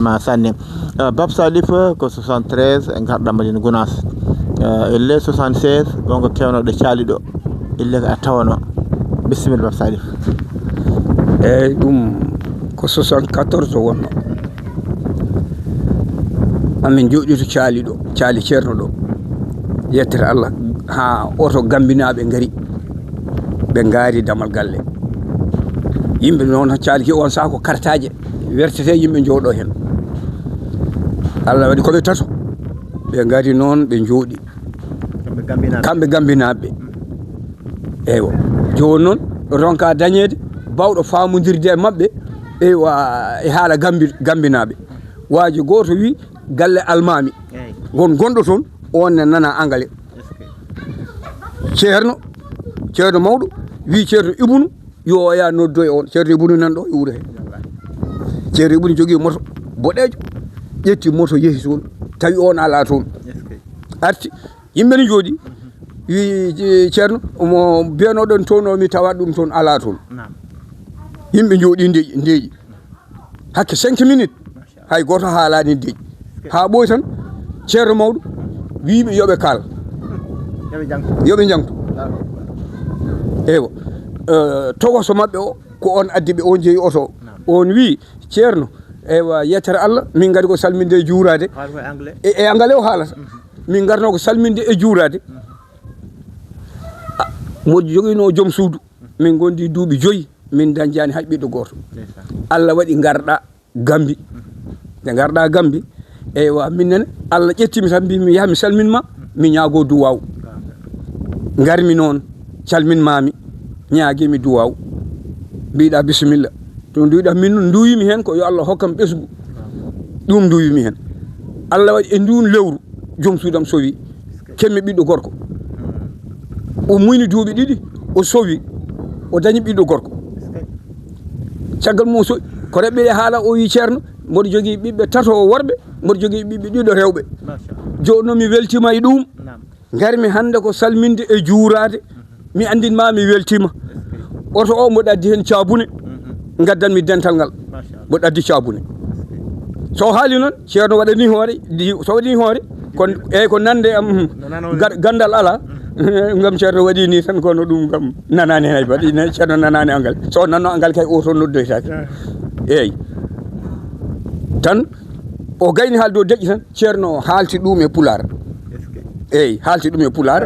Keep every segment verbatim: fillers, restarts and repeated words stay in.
Ma sanne. Eh, Bab Salif ko soixante-treize, ngarɗa Madina Gunaas. Eh, elle soixante-seize, wonko kewnoɗo caali ɗo. Elle ko a tawano. Bisimilla, Bab Salif. Eyyi, ɗum ko soixante-quatorze wonno. Amin jooɗi to caali ɗo, caali Ceerno ɗo. Yettere Allah, haa oto Gambinaaɓe ngari. Ɓe ngaari damal galle. Yimɓe noon caali ki on saha ko kartaaje wertete, yimɓe njooɗo heen. Allah waɗi ko ɓe tato. Ɓe ngari noon, ɓe njooɗi. Kamɓe Gambinaaɓe. Kamɓe Gambinaaɓe. Eywa. Jooni noon, ronka dañeede baawɗo faamondirde e maɓɓe, eywa, e haala Gambi-, Gambinaaɓe. Waaji gooto wi, galle almaami. Eyyi. Won gonɗo toon, on ne nana angale. Est-ce que? Ceerno, ceerno mawɗo, wi ceerno Ibunu, yo o yaa noddoya on. Ceerno Ibunu nan ɗo e wuro he. Ceerno Ibunu jogii moto boɗeejo, ƴetti moto yehi toon, tawi on alaa toon. Est-ce que? Arti, yimɓe ne njooɗi, wi, eh, ceerno, mo mbiyanoɗon toon o, mi tawa ɗum toon alaa toon. Naam. Yimɓe njooɗi ndeeƴi, ndeeƴi. Hakke cinq minutes, hay gooto haalaani deeƴi. Haa ɓooyi tan, ceerno mawɗo wiiɓe yo ɓe kaal. Yo ɓe njangtu. Yo ɓe njangtu. Allahu Akbar. Eywa. Eh, togoso maɓɓe o, ko on addi ɓe, on jeyi oto. Naam. On wii, "Ceerno, eywa, yettere Allah, min ngari ko salminde e juuraade." Haalata ko e anglais? E, e anglais o haalata. Mhm. "Min ngarno ko salminde e juuraade." Mhm. Ah, mo joginoo joom suudu. Min ngondi duuɓi joyi, min dañjaani hay ɓiɗɗo gooto. Ndeysaan. Allah waɗi ngarɗa Gambi. Nde ngarɗa Gambi, eywa, min nene, Allah ƴettimi tan, mbi mi yaha mi salmin ma, mi ñaago duwaaw. Ngarmi noon, calmin maami, ñaagimi duwaaw. Mbiɗa bisimilla. To nduwiɗa min noon nduwimi heen ko yo Allah hokkam ɓesgu. Ɗum nduwimi heen. Allah waɗi e ndun lewru, joom suudam sowi. Kemmi ɓiɗɗo gorko. O muyni duuɓi ɗiɗi, o sowi, o dañi ɓiɗɗo gorko. Caggal mum o sowi, ko reɓɓiɗe haala o wi, "Ceerno, mboɗo jogii ɓiɓɓe tato worɓe, mboɗo jogii ɓiɓɓe ɗiɗo rewɓe." Machallah. Jooni noon mi weltiima e ɗum. Naam. Ngarmi hannde ko salminde e juuraade. Mi anndin ma mi weltiima. Est-ce que? Oto o mboɗo addi heen caabune. Mhm. Ngaddan mi dental ngal. Machallah. Mboɗo addi caabune. So o haali noon, ceerno waɗani hoore, di-, so waɗi hoore, kon, eyyi, ko nande am, gar-, ganndal alaa. Ngam ceerno waɗi ni tan, kono ɗum kam nanaani hay baɗi, ne ceerno nanaani angal. So o nanno angal kay, o toon noddoytaake. Eyyi. Tan, o gayni haalde o deƴƴi tan, ceerno haalti ɗum e pulaar. Est-ce que? Eyyi, haalti ɗum e pulaar.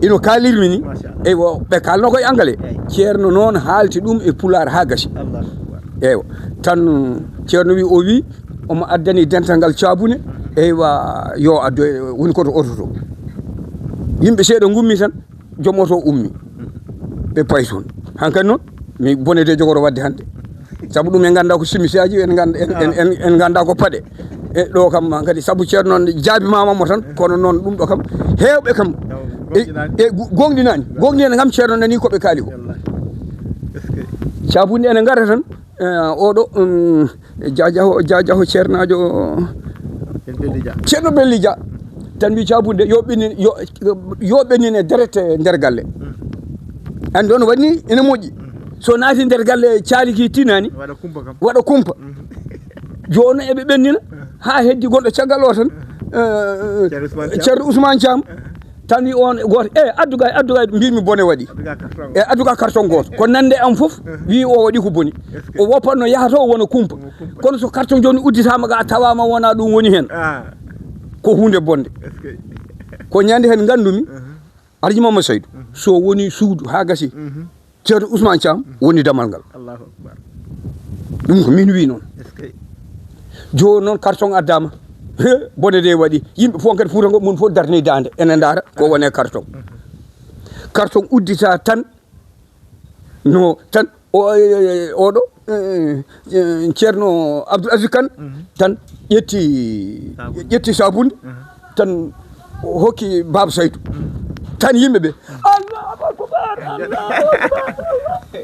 Ina kaalirmi ni. Machallah. Eywa, ɓe kaalno koye angale. Eyyi. Ceerno noon haalti ɗum e pulaar haa gasi. Allahu Akbar. Eywa. Tan ceerno wi, o wi, omo addani dental ngal caabune. Eywa, yo addo, woni ko to oto to. Yimɓe seeɗa ngummi tan, joom oto o ummi. Ɓe payi toon. Hankadi noon, mi bone de jogoro waɗde hannde. Sabu ɗum en ngannda ko simisaaji, en ngannda, en, en, en, en ngannda ko paɗe. E ɗo kam kadi, sabu ceerno noon jaabi mama mo tan, kono noon ɗum ɗo kam, heewɓe kam, e, e gu-, gonɗinaani, gonɗinaani kam ceerno nani ko ɓe kaali ko. Wallahi. Est-ce que? Caabunde ene ngara tan, eh, oɗo, um, jajaho, jajaho ceernaajo. Ceerno Belli Dia. Ceerno Belli Dia. Tan mbi caabunde yo ɓennin, yo, yo ɓennin e deret e nder galle. Mm. Anndi on waɗni ene moƴƴi. Mm. So naati nder galle caali ki tinani, waɗa kumpa kam. Waɗa kumpa. Mm. Jooni eɓe ɓennina, haa heddi gonɗo caggal o tan, eh, Ceerno Ousmane Thiam. Ceerno Ousmane Thiam. Eh. Tan wi on gooto, "E, addu ga, addu ga," mbimi, "Bone waɗi." Addu ga carton. E, addu ga carton gooto. Ko nande am fof, eh, wi o waɗi ko boni. Est-ce que? O woppanno yahata o wona kumpa. Wona kumpa. Kono so carton jooni udditama ga, a tawama wona ɗum woni hen. Ah. Ko hunde bonde. Est-ce que? Ko ñande hen ngandumi, uh-huh, Alhaji Mamadou Saydou, mhm, so woni suudu ha gasi, mhm, Ceerno Ousmane Thiam, mhm, woni damal ngal. Allahu Akbar. Ɗum ko min wi noon. Est-ce que? Jooni noon carton addama. He, bone de waɗi. Yimɓe fof kadi Fuuta ngo, mon fof darni dande. Ene ndaara ko, ah, wone carton. Mhm. Carton uddita tan, no tan, o, e, e, oɗo, e, e, Ceerno Abdoul Aziz Kane, mhm, tan ƴetti, sabunde, ƴetti sabunde, mhm, tan hokki Baaba Saydu. Mhm. Tan yimɓe ɓe, "Allahu Akbar, Allahu Akbar."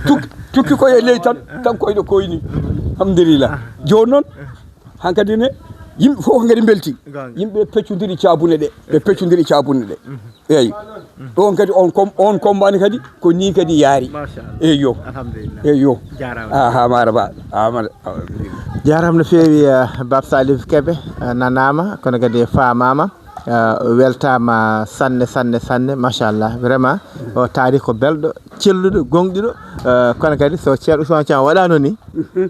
Tuk-, tukki koye ley tan, tan koyɗo koyni. Alhamdulillah. Jooni noon, hankadi ne, yimɓe fof ngari mbelti. Gonga. Yimɓe peccodiri caabune ɗe, ɓe peccodiri caabune ɗe. Mhm. Eyyi. Ɗon kadi on com-, on combani kadi ko ni kadi yaari. Machallah. Eyyo. Alhamdulillah. Eyyo. Jarama. Aha, maraba. Amara. Jarama no feewi, eh, Bab Salif Kebe, eh, nanama kono kadi famama. Eh, weltama sanne sanne sanne, machallah. Vraiment o taari ko belɗo, celluɗo, gonɗiɗo. Eh, kono kadi so ceerno Ousmane Thiam waɗano ni,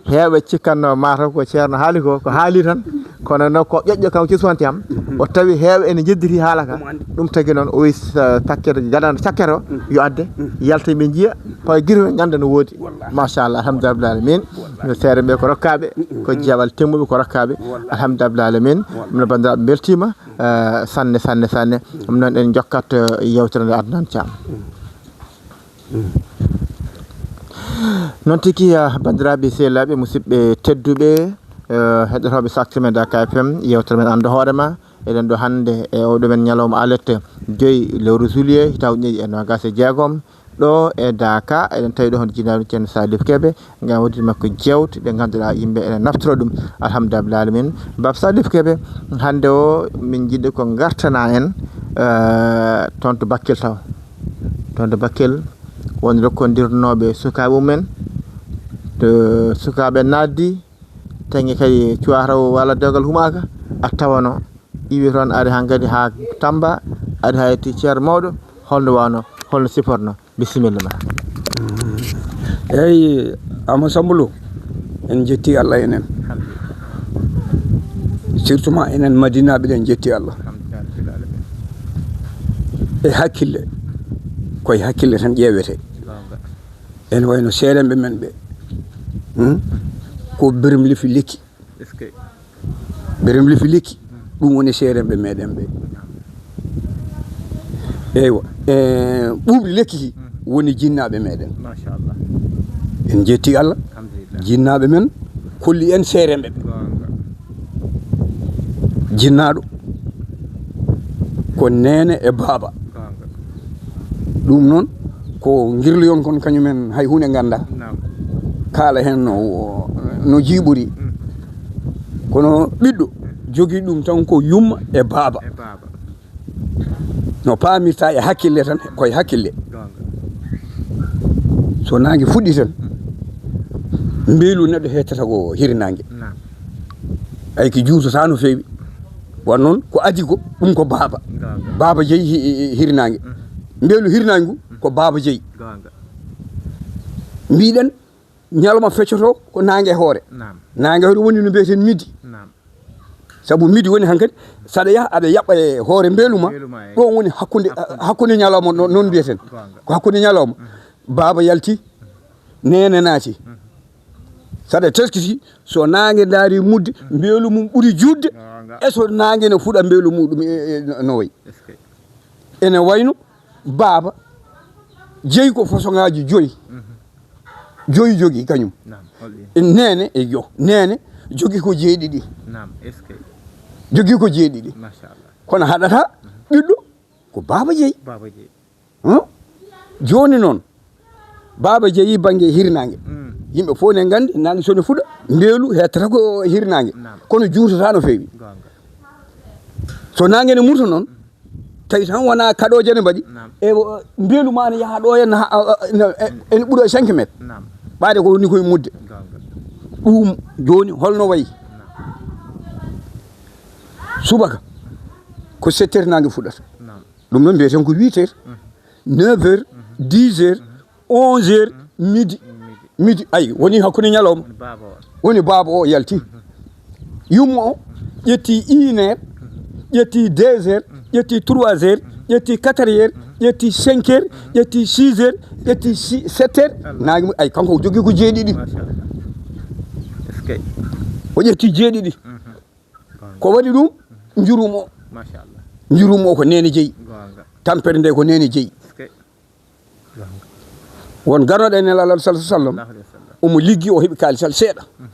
heewɓe cikkanno mataw ko ceerno haali ko ko haali tan. Kono no ko ƴoƴƴo kam kiswanti am, o tawi heewɓe ene jedditi haala ka. Ɗum tagi noon o wi takkere gadano cakkere o yo adde, yalta ɓe njiya, pawa giro ɓe ganda no woodi. Machallah, alhamdulillah alamin. Seere ɓe ko rokkaɓe, ko jawal temmuɓe ko rokkaɓe. Alhamdulillah alamin. Mino bandiraɓe beltima, eh, sanne sanne sanne. Ɗum noon en jokkat, eh, yewtere nde adnan cam. Noon tigi, ah, bandiraɓe sehilaɓe musidɓe tedduɓe, eh, heɗotoɓe Saktime Daka F M, yewtere men ando hoore ma. Eɗen ɗo hannde e oɗo men ñalawma alerte joyi lewru juillet hitaw ñeji e nogas e jeegom. Ɗo e Daka eɗen tawi ɗo hono jinnaɗo ceerno Salif Kebe ngam waɗude makko jewte ɗe ngannduɗaa yimɓe ene naftoro ɗum. Alhamdulillah alamin. Bab Salif Kebe, hannde o min jiɗi ko ngartana en, eh, toon to Bakkil taw. Toon to Bakkil won rokkondirnooɓe sukaaɓe mumen, to sukaaɓe naatdi, taŋi kadi cuwata o walla dewgal humaaka, a tawano iwi toon ari han kadi haa Tamba, ari haa yetti ceerno mawɗo, holno wano, holno siforno? Bisimilla ma. Eyyi, Ama Samba Lo, en jetti Allah enen. Surtout ma enen Madinaɓe ɗen jetti Allah. E hakkille, koye hakkille tan ƴeewete. Ene wayno seerenɓe men ɓe. Hmm? Ko Birim Lifi lekki. Birim Lifi lekki, ɗum woni seerenɓe meɗen ɓe. Eywa, e ɓuuɓri lekki ki woni jinnaɓe meɗen. Machallah. En jetti Allah. Alhamdulillah. Jinnaɓe men kolli en seerenɓe ɓe. Gonga. Jinnaɗo ko nene e baaba. Gonga. Ɗum noon ko ngirloyon kon kañumen hay hunde ganda. Naam. Kaala hen no, no jiiɓori. Mm. Kono ɓiɗɗo jogii ɗum tan ko yumma e baaba. E baaba. No paamirta e hakkille tan, koye hakkille. Gonga. So naange fuɗɗi tan, mbeelu neɗɗo hettata ko hirnaange. Naam. Ay ki juutata no feewi. Wan noon ko adi ko, ɗum ko baaba. Gonga. Baaba jeyi hi-, hi-, hirnaange. Mm. Mbeelu hirnaange ngu ko baaba jeyi. Gonga. Mbiɗen ñalawma feccoto ko naange e hoore. Naam. Naange hoore woni no mbiyeten midi. Naam. Sabu midi woni hankadi, saɗa yaha aɗa yaɓɓa e hoore mbeelu ma, mbeelu ma, e ɗon woni hakkunde, hakkunde, hakkunde ñalawma, no-, noon mbiyeten. Gonga. Ko hakkunde ñalawma. Mhm. Baaba yalti, nene naati. Mhm. Saɗa teskiti, so naange daari mudde, mbeelu mum ɓuri juutde, gonga, e so naange no fuɗa mbeelu muɗum e, e, no, no wayi. Est-ce que? Ene wayno baaba jeyi ko façon ngaji joyi. Mhm. Joyi jogii kañum. Naam, hol ɗin? E nene e yo. Nene jogii ko jeeɗiɗi. Naam, est-ce que? Jogii ko jeeɗiɗi. Machallah. Kono haɗata ɓiɗɗo ko baaba jeyi. Baaba jeyi. Hum? Jooni noon, baaba jeyi bannge hirnaange. Mm. Yimɓe fof ne nganndi naange so ne fuɗa, mbeelu hettata ko hirnaange. Naam. Kono juutata no feewi. Gonga. So naange ne murta noon, tawi tan wona kaɗooje ne mbaɗi. Naam. E o, mbeelu ma ne yaha ɗo henna, a, a, ene, e, ene ɓura cinq mètres. Naam. Ɓaade ko woni koye mudde. Gonga. Ɗum jooni holno wayi? Naam. Subaka ko sept heures naange fuɗɗata. Naam. Ɗum noon mbiyeten ko huit heures, mhm, neuf heures, mhm, dix heures, mhm, onze heures, mhm, midi. Midi. Midi, ay, woni hakkunde ñalawma. Woni baaba o. Woni baaba o yalti. Mhm. Yumma o ƴetti une heure, mhm, ƴetti deux heures, mhm, ƴetti trois heures, mhm, ƴetti quatre heures, mhm, ƴetti cinq heures, mhm, ƴetti six heures, ƴetti si-, sept heures. Allah. Naange mum, ay, kanko o jogii ko jeeɗiɗi. Machallah. Est-ce que? O ƴetti jeeɗiɗi. Mhm. Gonga. Ko waɗi ɗum? Njurum o. Machallah. Njurum o ko nene jeyi. Gonga. Tampere nde ko nene jeyi. Est-ce que? Gonga. Won garnoɗo e Nelaaɗo sallallahu alaihi wasallam. Allahu alayhi wasallam. Omo liggi, o heɓi kaalisal seeɗa. Mhm.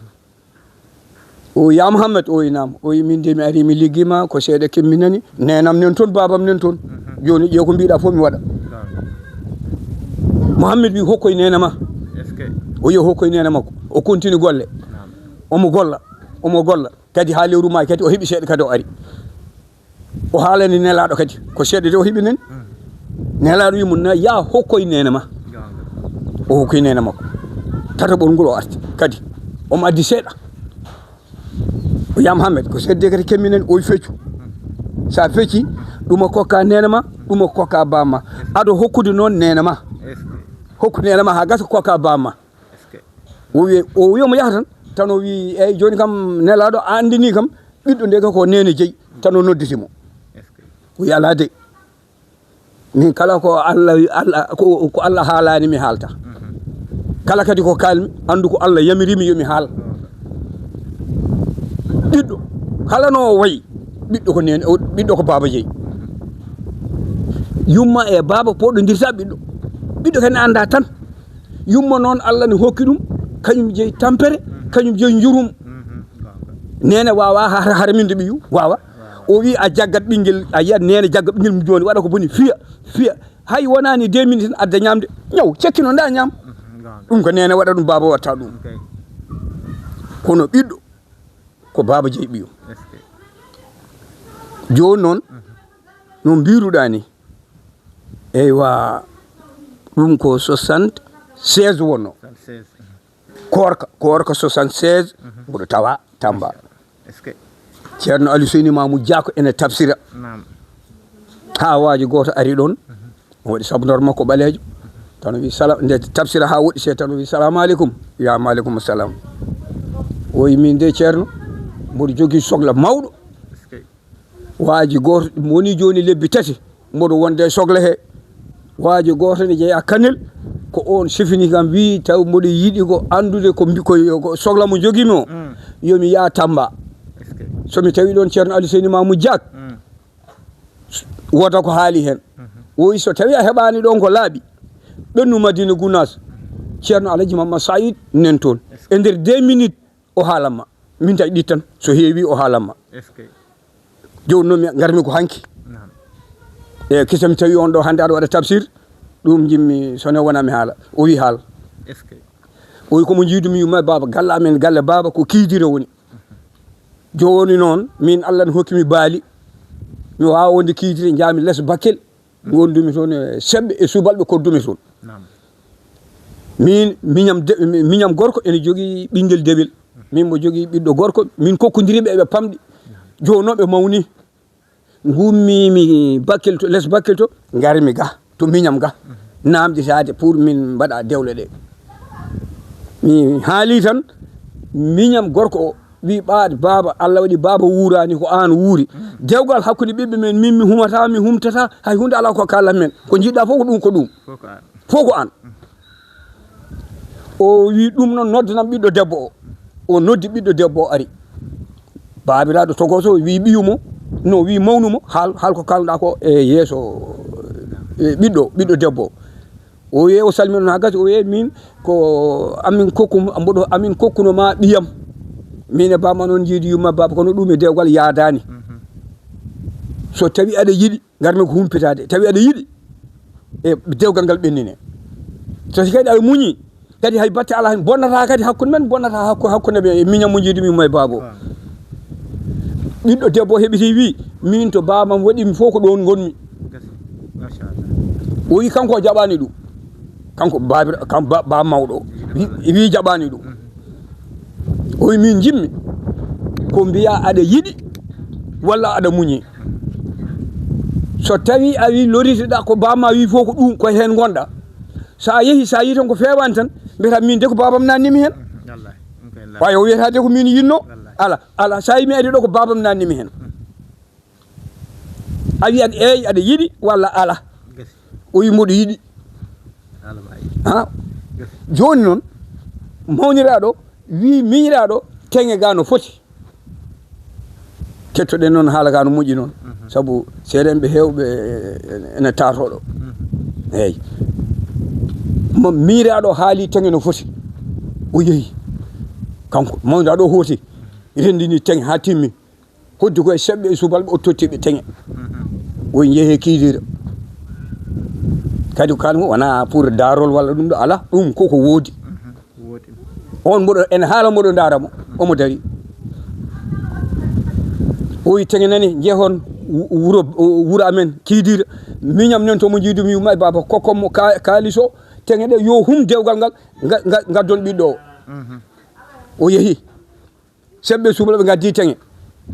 O wi, "Ya Muhammad," o wi, "Naam." O wi, "Min de mi ari mi liggi ma ko seeɗa kemmi nani. Nenam nen toon, babam nen toon. Mhm. Jooni ƴeew ko mbiɗa fof mi waɗa." Gonga. Muhammad wi, "Hokkoy nena ma." Est-ce que? O wi, "Hokkoy nena makko." O continue golle. Naam. Omo golla, omo golla. Kadi haa lewru maayi kadi o heɓi seeɗa kadi o ari. O haalani Nelaaɗo kadi ko seeɗa de o heɓi nani. Mm. Nelaaɗo wi mo, na yaa hokkoy neene ma. O hokkoy neene makko. Tataɓol ngol o arti kadi. Omo addi seeɗa. O wiya, Muhammad, ko seedde kadi kemminen, o feccu. Sa fecci, ɗum o kokka neene ma, ɗum o kokka baaba ma. Aɗa hokkude noon neene ma. Hokku neene ma haa gasa, kokka baaba ma. O wi, o wi omo yaha tan, tan o wi, "Eyi, jooni kam, Nelaaɗo, a anndini kam, ɓiɗɗo nde ko neene jeyi." Tan o nodditi mo. O wi, "Alaa de. Min kala ko Allah, Allah, ko, ko Allah haalani mi haalta. Kala kadi ko kalmi, anndu ko Allah yamiri mi yo mi haal." Ɓiɗɗo, kala no o wayi, ɓiɗɗo ko neene, o, ɓiɗɗo ko baaba jeyi. Yumma e baaba poɗondirta ɓiɗɗo. Ɓiɗɗo kadi ne annda tan. Yumma noon, Allah ne hokki ɗum, kañum jeyi tampere, kañum jeyi njurum. Neene waawa har-, harminde ɓiyu, waawa. O wi a jaggat ɓinngel, a yiyat neene jagga ɓinngel mum jooni, waɗa ko boni, fiya, fiya. Hay wonaani deux minutes tan adda ñaamde, ñaw, cekkino nda ñaam. Ɗum ko neene waɗa ɗum, baaba watta ɗum. Kono ɓiɗɗo, ko baaba jeyi ɓiyum. Jooni noon, no mbiruɗaa ni, eywa, ɗum ko soixante-seize wonno. Koorka, koorka soixante-seize, mboɗo tawa Tamba. Ceerno Aliou Seyni Mamou Diako ene tafsira. Haa waaji gooto ari ɗoon, o waɗi sabdor makko ɓaleejo. Tan o wi, "Salam," nde tafsira haa woɗɗi seeɗa, tan o wi, "Salamu aleykum." "Ya maaleykum salam." O wi, "Min de, Ceerno, mboɗo jogii sokla mawɗo. Waaji gooto, mi woni jooni lebbi tati, mboɗo wonde e sokla he. Waaji gooto ne jeyaa Kanel, ko oon sifini kam, wi taw mboɗo yiɗi ko anndude ko mbi-, ko, ko sokla mo jogii mi o, yo mi yaa Tamba. So mi tawi ɗoon Ceerno Aliou Seyni Mamou Diak, wota ko haali heen." O wi, "So tawi a heɓaani ɗoon ko laaɓi, ɓennu Madina Gounass, Ceerno Alhaji Mamma Saïd nen toon. E nder deux minutes, o haalan ma. Min tawi ɗi tan, so heewi, o haalan ma." Jooni noon, mi ngarmi ko hanki. E kisam tawi on ɗo hannde aɗa waɗa tafsir, ɗum jimmi, so ne wona mi haala. O wi, "Haal." O wi, "Ko mo njiidumi yumma e baaba, galle amen, galle baaba ko Kiidire woni. Jooni noon, min Allah ne hokki mi baali. Mi waawa wonde Kiidire, njaami les Bakel. Ngondumi toon e seɓɓe e subalɓe koddumi toon. Min, miñam de-, mi-, miñam gorko ene jogii ɓinngel dewel. Min mo jogii ɓiɗɗo gorko, min kokkondiri ɓe, ɓe pamɗi. Jooni noon ɓe mawni. Ngummi mi Bakel to, les Bakel to, ngarmi ga, to miñam ga. Namditaade pour min mbaɗa dewle ɗe." Mi haali tan, miñam gorko o wi, "Ɓaade baaba, Allah waɗi baaba wuuraani, ko aan wuuri. Dewgal hakkunde ɓiɓɓe men, min mi humata, mi humtata, hay huunde alaa ko kaalan men. Ko njiɗɗa fof ko ɗum, ko ɗum. Fof ko aan." O wi, "Ɗum noon, noddanam ɓiɗɗo debbo o." O noddi ɓiɗɗo debbo o, ari. Baabiraaɗo togooso wi ɓiyu mo, no wi mawnu mo, haal, haal ko kaalɗa ko e yeeso, e ɓiɗɗo, ɓiɗɗo debbo o. O wiye o salmino haa gasi, o wiye, "Min ko amin kokku, mboɗo amin kokkuno ma ɓiyam. Min e baaba noon njiidi yumma baaba, kono ɗum e dewgal yaadaani. So tawi aɗa yiɗi, ngarmi ko humpitaade. Tawi aɗa yiɗi, e dewgal ngal ɓennine. So si kadi aɗa muñi, kadi hay batte alaa heen, bonnata kadi hakkunde men, bonnata hakku-, hakkunde ɓe, e miñam mo njiidi min mo e baaba o." Ɓiɗɗo debbo o heɓiti wi, "Min to baabam waɗi mi fof ko ɗoon ngonmi." O wi kanko o jaɓaani ɗum. Kanko baabira-, kam ba-, baaba mawɗo o. Wi, wi jaɓaani ɗum. O wi, "Min njimmi ko mbiya aɗa yiɗi walla aɗa muñi. So tawi a wi loritiɗa ko baaba ma wi fof ko ɗum, ko heen ngonɗa. So a yehi, so a yi tan ko feewaani tan, mbiyata min de ko baabam naatni mi heen." Wallahi, ɗum koye laaɓi. Waawi o wiyata de ko min yinno. Wallahi. Ala, ala, so a yi mi ari ɗo ko baabam naatni mi heen. A wiyat eey aɗa yiɗi walla ala. O wi mboɗo yiɗi. Ha? Jooni noon, mawniraaɗo wi miñiraaɗo teŋe ga no foti. Kettoɗen noon haala ka no moƴƴi noon. Sabu seeɗenɓe heewɓe ene taartoɗo. Eey. Mo miñiraaɗo haali teŋe no foti. O yehi. Kanko, mawniraaɗo o hooti. Renndini teŋe haa timmi. Hoddi koye seɓɓe e subalɓe, o totti ɓe teŋe. O njehe kiidira. Kadi ko kalmo wona pour daarol walla ɗum ɗo, ala, ɗum koko woodi. On mboɗo, en haala mboɗo ndaara mo, omo dari. O wi teŋe nani, njehon, wu-, wuro, wuro amen Kiidiira. Miñam nen to mo njiidu mi yumma e baaba kokkom mo ka-, kaalis o, teŋe ɗe yo hum dewgal ngal, nga-, nga-, ngaddon ɓiɗɗo o. Mhm. O yehi. Seɓɓe subalɓe ngaddi teŋe.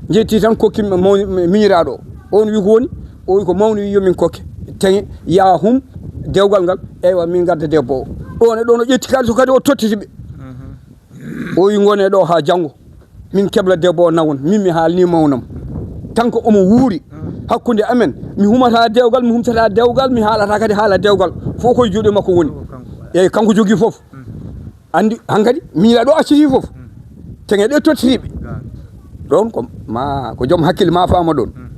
Njetti tan kokki mawni-, miñiraaɗo o. On wi ko woni? O wi ko mawni wi yo min kokke teŋe, yaa hum dewgal ngal. Eywa, min ngadda debbo o. Ɗon e ɗon o ƴetti kaalis o kadi o tottiti ɓe. Mhm. O wi ngone ɗo haa janngo. Min kebla debbo o nawon. Min mi haalni mawnam. Tan ko omo wuuri. Mhm. Hakkunde amen. Mi humata dewgal, mi humtata dewgal, mi haalata kadi haala dewgal. Fof koye juuɗe makko woni. Fof kanko. Eyyi, kanko jogii fof. Mhm. Anndi hankadi miñiraaɗo acciti fof. Mm. Teŋe ɗe tottitiiɓe. Ga. Ɗon ko ma, ko joom hakkille ma faama ɗon. Mm.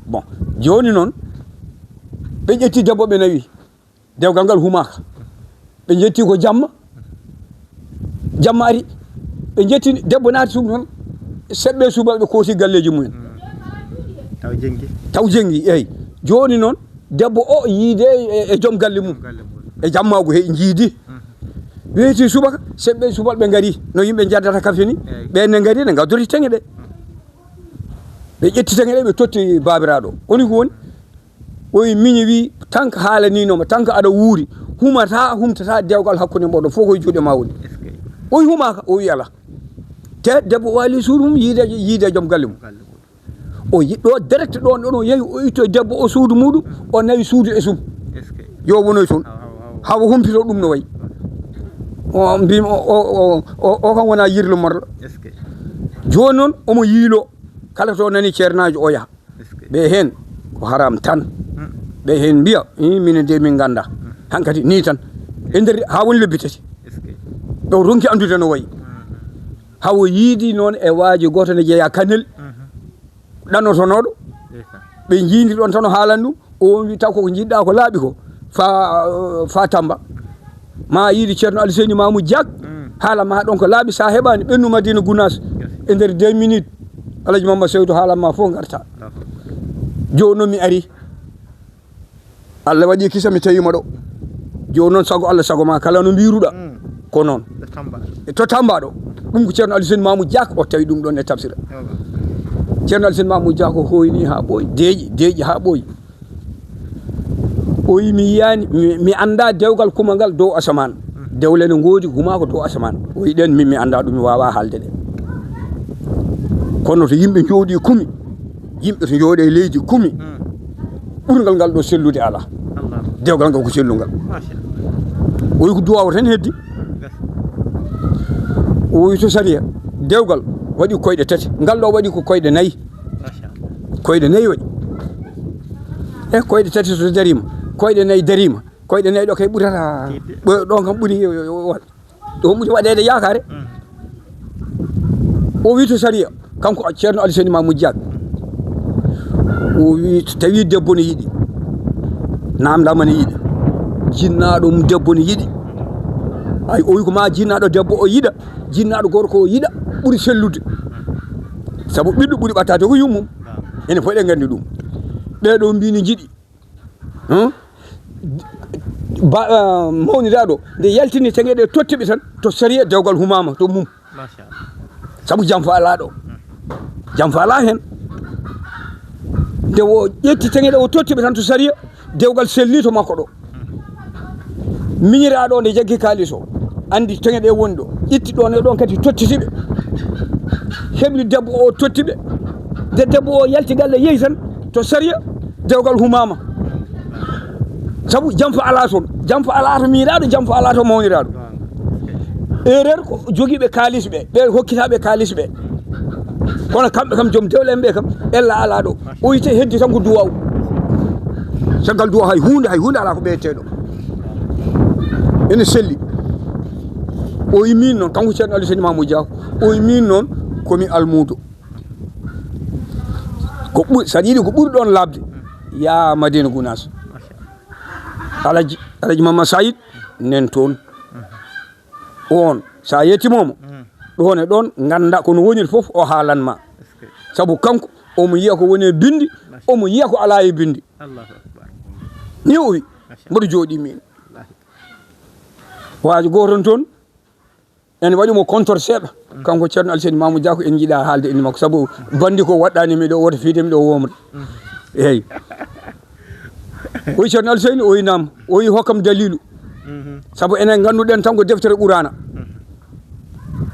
Bon, jooni noon, ɓe ƴetti debbo ɓe nawi. Dewgal ngal humaaka. Ɓe njetti ko jamma. Jamma ari. Ɓe njetti debbo naati suudu noon. Seɓɓe subalɓe kooti galleeji mumen. Mm. Taw jenngi. Taw jenngi, eyi. Jooni noon, debbo o yiide e, e joom galle mum. Galle mum. E jammaagu he njiidi. Mm. Weeti subaka, seɓɓe subalɓe ngari, no yimɓe njaddata kafe ni. Eyi. Ɓen ne ngari, ne ngaddori teŋe ɗe. Ɓe ƴetti teŋe ɗe, ɓe totti baabiraaɗo. Woni ko woni? O wi miñi wi, tan ko haalaninooma, tan ko aɗa wuuri, humata, humtata dewgal hakkunde moɗon, fof koye juuɗe ma woni. Est-ce que? O wi humaaka, o wi alaa. Te debbo waali suudu mum, yiide, yiide joom galle mum. Galle mum. O yi-, ɗo direct ɗon, ɗon o yehi, o itto debbo o suudu muɗum, o nawi suudu e sum. Est-ce que? Yo wonoy toon. Aw, aw, aw. Hawa humpito ɗum no wayi. O mbimi o, o, o, o, o kam wona yirlo morlo. Est-ce que? Jooni noon, omo yiilo. Kala to nani ceernaajo o yaha. Est-ce que? Ɓe heen ko haram tan. Hmm. Ɓe heen mbiya, "Ih, minen de min ngannda." Hmm. Hankadi ni tan. E nder haa woni lebbi tati. Est-ce que? Ɗo ronki anndude no wayi. Hmm. Hawa yiidi noon e waaji gooto ne jeyaa Kanel. Hmm. Ɗannotonooɗo, ndeysaan. Ɓe njiidi ɗon tan o haalan ɗum, o wi taw koko njiɗɗa ko laaɓi ko, fa, fa Tamba. Ma yiidi Ceerno Alseyni Mamu Diak, mm, haala ma ɗon ko laaɓi, sa heɓani ɓennu Madina Gunaas, yes, e nder deux minutes, Alaji Mamma Seydu haalan ma fof ngarta. D'accord. Jooni noon mi ari. Allah waɗi kisa mi tawi mo ɗo. Jooni noon sago Allah sago ma kala no mbiruɗa. Mm. Ko noon. To Tamba. E to Tamba ɗo. Ɗum ko Ceerno Alseyni Mamu Diak o tawi ɗum ɗon e Tafsira. Yoga. Ceerno Alseyni Mamu Diak o hoyni ha ɓooyi, deeƴi, deeƴi ha ɓooyi. O wi mi yiyani, mi, mi anda dewgal kumangal dow asaman. Mm. Dewle ne ngoodi huma ko dow asaman. O wi ɗen min mi anda ɗum, mi wawa haalde ɗe. Kono to yimɓe jooɗi kumi, yimɓe to jooɗi e leydi kumi, mm, ɓurgal ngal ɗo sellude alaa. Allah. Dewgal ngal ko sellungal. Machallah. O wi ko duwaw tan heddi. Gas. O wi to sariya, dewgal waɗi koyɗe tati. Ngal ɗo waɗi ko koyɗe nayi. Machallah. Koyɗe nayi waɗi. E koyɗe tati so darima, koyɗe nayi darima. Koyɗe nayi ɗo kay ɓurata. Tiiɗde. Ɓo-, ɗon kam ɓuri, o, o, o, ɗo ɓuri waɗeede yaakaare. Mm. O wi to sariya, kanko Ceerno Alseyni Mamu Diak. O wi so tawi debbo ne yiɗi, namdama ne yiɗi. Jinnaaɗo mum debbo ne yiɗi. Ay, o wi ko ma jinnaaɗo debbo o yiɗa, jinnaaɗo gorko o yiɗa, ɓuri sellude. Sabu ɓiɗɗo ɓuri ɓattaade ko yummum. Enen fof eɗen nganndi ɗum. Ɓee ɗo mbi ne njiɗi. Hum? Ba, ah, mawniraaɗo, nde yaltini teŋe ɗe totti ɓe tan, to sariya dewgal humama to mum. Machallah. Sabu jamfa alaa ɗo. Jamfa alaa heen. Nde o ƴetti teŋe ɗe o totti ɓe tan to sariya, dewgal selli to makko ɗo. Miñiraaɗo nde jaggi kaalis o, anndi teŋe ɗe woni ɗo. Itti ɗon e ɗon kadi tottiti ɓe. Hebli debbo o totti ɓe. Nde debbo o yalti galle yehi tan to sariya, dewgal humama. Sabu jamfa alaa toon. Jamfa alaa to miñiraaɗo, jamfa alaa to mawniraaɗo. Erreur ko jogiiɓe kaalis ɓe, ɓe hokkitaaɓe kaalis ɓe. Kono kamɓe kam, joom dewle en ɓe kam, ella alaa ɗo. O yite heddi tan ko duwaw. Caggal duwaw hay huunde, hay huunde alaa ko ɓeyteeɗo. Ene selli. O wi min noon, kanko Ceerno Alseyni Mamu Diak, o wi min noon ko mi almuudo. Ko ɓuri, saɗa yiɗi ko ɓuri ɗon laaɓde, yaa Madina Gunaas. Alaji, Alaji Mamma Sayid nen toon. On, so a yettiima mo, mm, ɗon e ɗon, ngannda ko no woniri fof, o haalan ma. Est-ce que? Sabu kanko, omo yiya ko woni e binndi, machallah, omo yiya ko alaa e binndi. Allahu akbar. Ni o wi, machallah, mboɗo jooɗii miin. Wallahi. Waaji gooto toon, en waɗi mo compteur seeɗa. Mm. Kanko Ceerno Alseyni Mamu Diak, en njiɗaa haalde innde makko, sabu banndi ko waɗɗaani mi ɗo, woto fiide mi ɗo womre. Mm. Eyi. O wi Ceerno Alseyni, o wi naam, o wi hokkam daliilu. Sabu enen ngannduɗen tan ko deftere Quraana.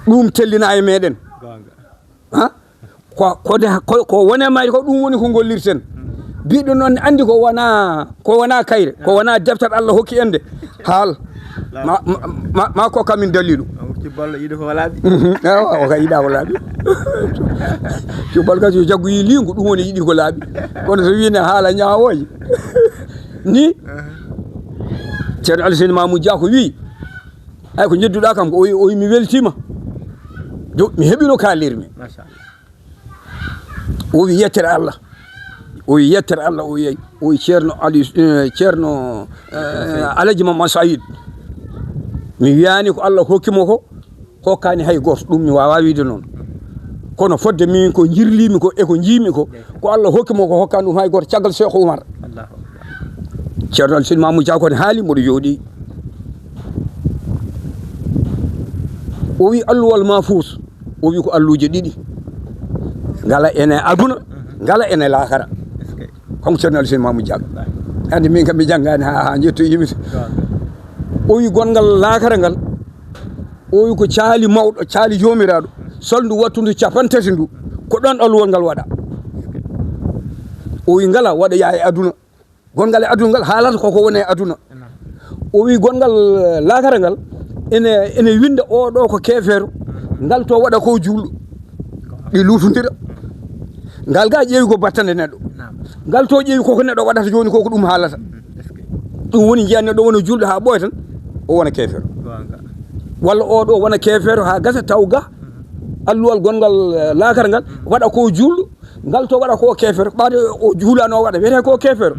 Ɗum tellina e meɗen. Ha? Ko, ko, de, ko, ko woni e mayre ko ɗum woni ko ngollirten. Biɗo noon anndi ko wona, ko wona kayre, ko wona deftere Allah hokki en de. Haal. Ma, ma, ma, ma ko kamin daliilu. Cubbal yiɗi ko laaɓi. Mhm. Ewa, o ka yiɗa ko laaɓi. Cubbal ka so jaggu yi lingu, ɗum woni yiɗi ko laaɓi. Kono so wiine haala ñaawoyi. Ni? Ceerno Alseyni Mamoudou Dia ko wi, ay ko jedduɗa kam ko, o wi, o wi mi weltima. Jo, mi heɓino kalirmi. Machallah. O wi yettere Allah. O wi yettere Allah, o wi, o wi Ceerno Ali, eh, Ceerno, eh, Alaji Mamma Sayid. Mi wiyani ko Allah hokki mo ko, hokkani hay goto. Ɗum mi wawa wiide noon. Kono fodde min ko jirlimi ko e ko jiimi ko, ko Allah hokki mo ko, hokkani ɗum hay goto caggal Cheikh Oumar. Allahu Akbar. Ceerno Alseyni Mamoudou Dia ko ne haali, mboɗo jooɗi. O wi alluwal mahfous. O wi ko alluuje ɗiɗi. Ngala ene aduna, ngala ene laakara. Est-ce que? Kanko Ceerno Alseyni Mamoudou Dia. Hannde min kam mi janngani ha, ha njetto yimɓe. O wi gongal laakara ngal. O wi ko caali mawɗo, caali joomiraaɗo. Salndu wattundu capan tati ndu. Ko ɗon alluwal ngal waɗa. O wi ngala waɗa yaa e aduna. Gongal e aduna ngal haalata koko woni e aduna. O wi gongal, eh, laakara ngal ene, ene winda o ɗo ko keefeero, ngal to waɗa ko juulɗo. Ɗi luutondira. Ngal ga ƴeewi ko battande neɗɗo. Ngal to ƴeewi koko neɗɗo waɗata jooni koko ɗum haalata. Ɗum woni njiya neɗɗo wona juulɗo ha ɓooya tan, o wona keefeero. Walla o ɗo wona keefeero ha gasa taw ga alluwal gongal, eh, laakara ngal waɗa ko juulɗo. Ngal to waɗa ko keefeero, ɓaade o juulano waɗa, wiyete ko keefeero.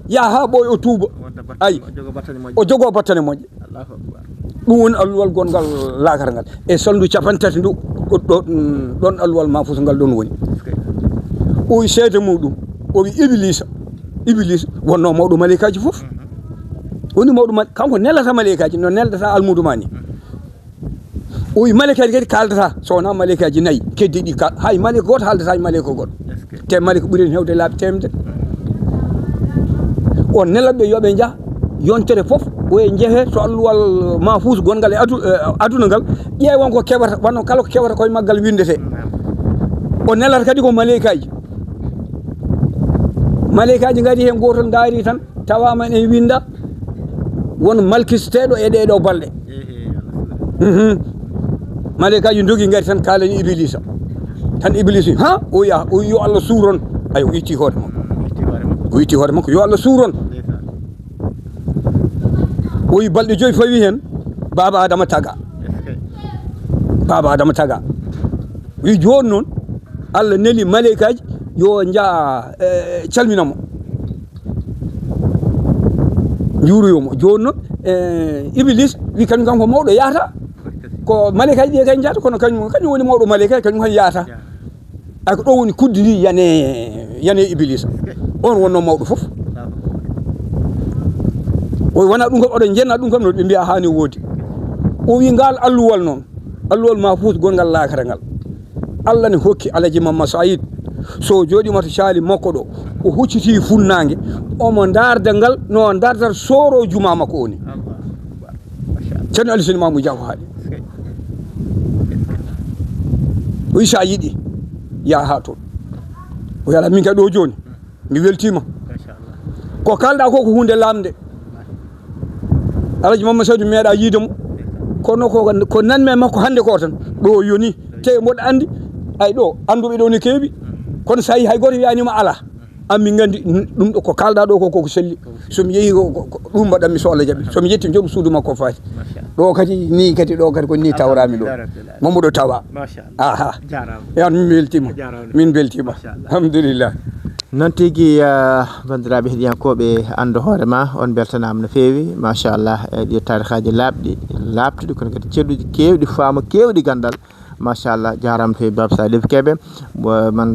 Yaha ha ɓooy o tuuba. Ay, o jogo battane moƴƴe. Allahu Akbar. Ɗum woni alluwal gongal laakara ngal. E salndu capan tati ndu, ɗo, ɗo, mm, ɗon alluwal mahfous ngal ɗon woni. O wi seede muɗum, o wi Iblisa. Iblisa wonno mawɗo maleykaaji fof. Woni mawɗo mal-, kanko nelata maleykaaji, no neldata almuudo ma ni. O wi maleyka kadi kaaldata, so wonaa maleykaji nayi keddi ɗi ka-, hay maleyka gooto haaldata e maleyka goɗɗo. Est-ce que? Te maleyka ɓuri en heewde laabi teemedere. O nelatɓe yo ɓe njah yontere fof, o e njehe so alluwal mahfous gongal e adu-, eh, aduna ngal, ƴeewon ko keɓata, wano kala ko keɓata koye maggal winndete. O nelata kadi ko maleykaji. Maleykaji ngari heen, gootol ndaari tan, tawaama ene winnda won malkisteeɗo e ɗee ɗoo balɗe. Mhm. Maleykaji ndogi ngari tan kaalani Ibilisa. Tan Ibilisa, ha? O wiya, o wi, "Yo Allah suur on." Ay, o itti hoore makko. O itti hoore makko, "Yo Allah suur on." O wi balɗe joyi fawi heen, Baaba Adama taga. Baaba Adama taga. Wi jooni noon, Allah neli maleykaji yo nja, eh, calmina mo. Njuuroyo mo. Jooni noon, eh, Iblis wi kañum kam ko mawɗo yaata. Ko maleykaji ɗi kay njaata, kono kañum, kañum woni mawɗo maleykaji, kañum kan yaata. Ay ko ɗo woni kuddi ndi yane, yane Iblis. On wonno mawɗo fof. O wi wona ɗum kam, oɗon njenna ɗum kam, no ɓe mbiya haani woodi. O wi ngal alluwal noon. Alluwal mahfous gongal laakara ngal. Allah ne hokki Alaji Mamma Sayid. So jooɗiima to caali makko ɗo, o hucciti funnaange, omo ndaarda ngal, no ndaardata sooro juma makko o ni. Ceerno Ali Seyni Mamoudou Dia ko haali. O wi sa yiɗi, yaa haa toon. O yala min kadi ɗo jooni. Mi weltiima. Machallah. Ko kalɗa ko, ko huunde lamnde. Alaji Mamma Seydu meeɗa yiide mo. Kono ko, ko nanmi e makko hannde ko tan. Ɗo o yoni. Te mboɗo anndi. Ay ɗo, annduɓe ɗo ne keewi. Kono so a yi hay gooto wiyanima alaa. An min nganndi ɗum ɗo ko kalɗa ɗo ko, ko, ko selli. So mi yehi ko, ko, ko ɗum mbaɗanmi so Allah jaɓi. So mi yetti mi jooɗo suudu makko faati. Machallah. Ɗo kadi ni kadi ɗo kadi ko ni tawrami ɗo. Alhamdulillah rabbil alamin. Mamadou Tawa. Machallah. Aha. Jarama. Yan min beltima. Jarama. Min beltima. Machallah. Alhamdulillah. Noon tigi, ah, banndiraaɓe heɗiyankooɓe, Anndu Hoore Ma, on mbeltanaama no feewi, machallah, e ɗi tarihaaji laaɓɗi, laaɓtuɗi, kono kadi ceɗuɗi keewɗi, faama keewɗi ganndal, machallah, jaaraama no feewi, Baaba Salif Kebe, mo, man,